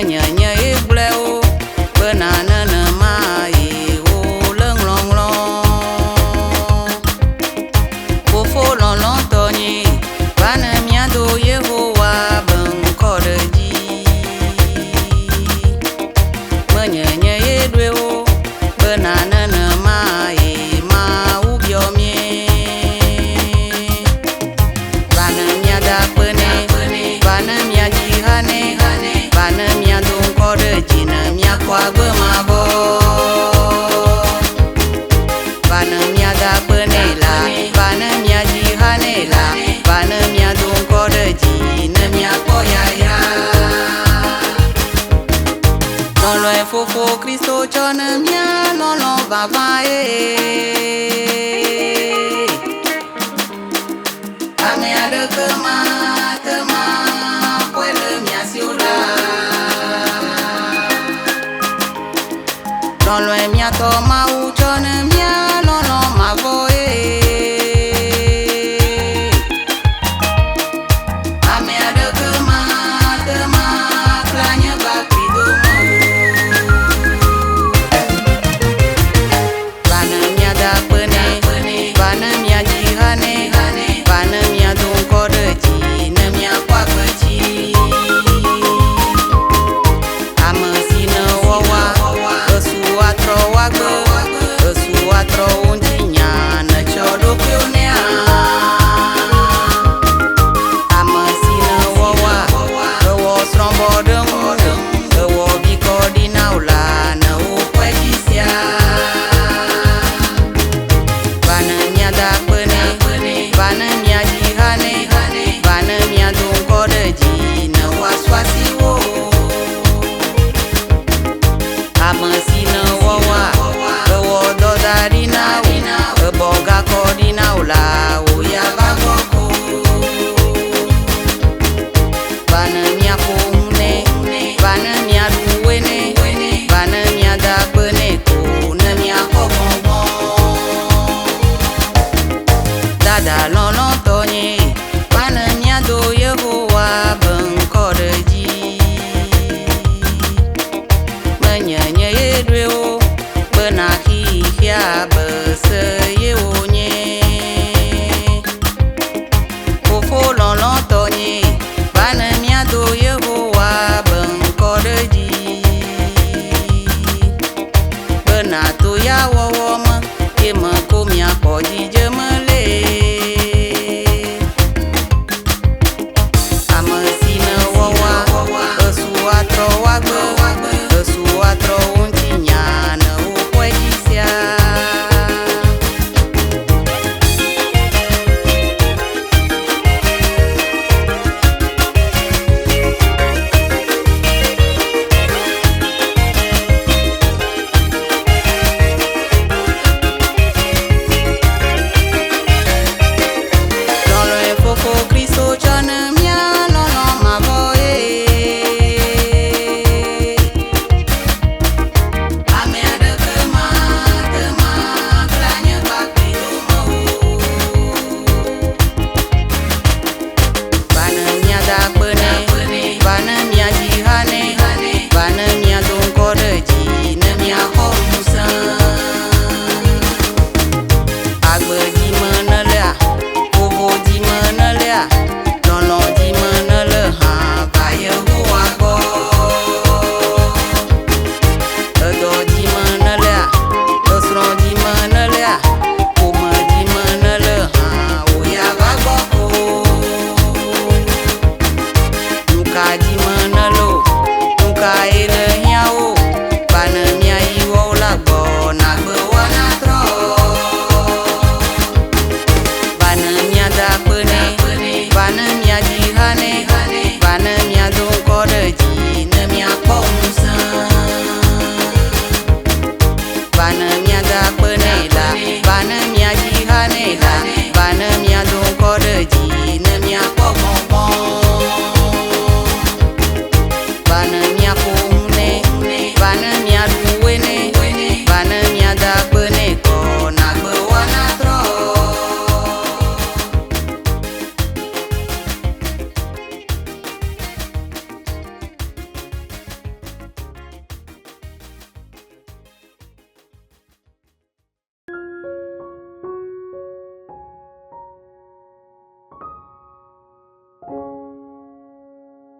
Menye nye ye gblɔe o, bena nenema ye wòle ŋlɔŋlɔ. Fofo lɔlɔ̃tɔ nye, va ne míado Yehowa be ŋkɔ ɖe dzi. Menye nye ye ɖoe o, bena nenema ye Mawu biɔ mie. Va ne míada akpe nɛ, va ne míadzi ha nɛ, va ne míado ŋkɔ ɖe dzi ne míakpɔ agbe mavɔ. Va ne míada akpe nɛ la, va ne míadzi ha nɛ la, va ne míado ŋkɔ ɖe dzi ne míakpɔ yayra. Lɔlɔ̃e fofo Kristo tsɔ ne mía lɔlɔ̃ vavã ye. Ame aɖeke mate ŋu axɔe le mia si o ɖa. Lɔlɔ̃e mía tɔ Mawu tsɔ ne